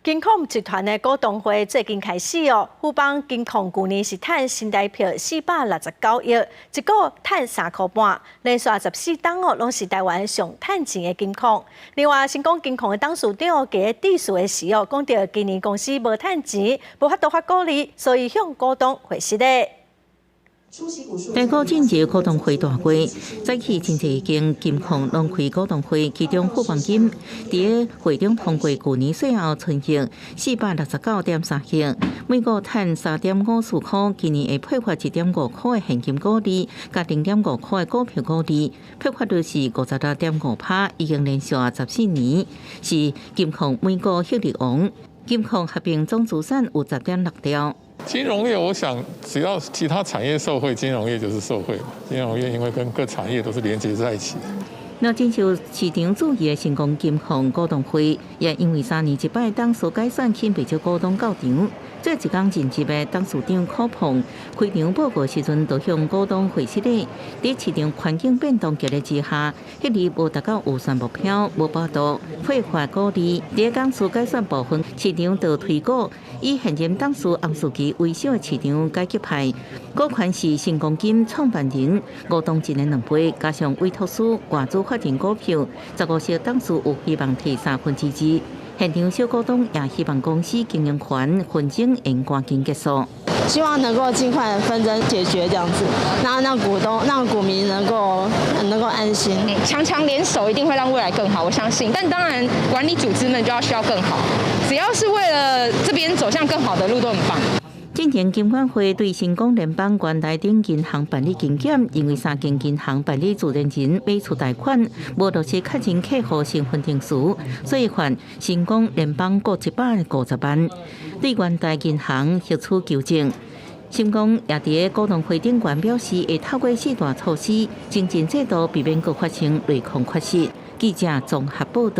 金控集團的股東會最近開始哦，富邦金控舊年是趁新台幣469億，一股趁3塊半，連續14冬哦，攏是台灣上趁錢的金控。另外，星光金控的董事長佇致辭的時哦，講著今年公司無趁錢，無法度發股利，所以向股東匯息的。台股進入股東會大會，早起真濟間金控攏開股東會，其中富邦金佇會中通過舊年稅後純益469.3億，每股趁3.54塊，今年會配發1.5塊的現金股利，佮0.5塊的股票股利，配發率是56.5%，已經連續14年是金控每股獲利王。金控合併總資產有10.6兆。金融業，我想只要其他產業受惠，金融業就是受惠嘛。金融業因為跟各產業都是連接在一起。那真受市場注意的星光金控股東會，也因為3年一擺董事改選，吸引袂少股東到場。這一工任職的董事長柯鵬開場報告時陣，就向股東回釋咧，佇市場環境變動激烈之下，彼日無達到預算目標，無法度配發股利。佇董事改選部分，市場就推估以現任董事洪世奇為首的市場改革派，股權是星光金創辦人吳東進的2倍，加上委託書外資法人股票，15席董事有希望提2/3。現場小股東也希望公司經營權紛爭會趕緊結束，希望能夠盡快紛爭解決，這樣子，然後讓股東、讓股民能夠安心。強強聯手一定會讓未來更好，我相信。但當然，管理組織們就要需要更好，只要是為了這邊走向更好的路，都很棒。之前金管會對星光聯邦元台頂銀行辦理金檢，認為三間銀行辦理自然人買厝貸款，無落實確認客戶身份證書，所以罰星光聯邦各150萬。對元台銀行協助求證。星光也佇股東會頂懸表示，會透過四大措施，精進制度，避免閣發生類款缺失。記者綜合報道。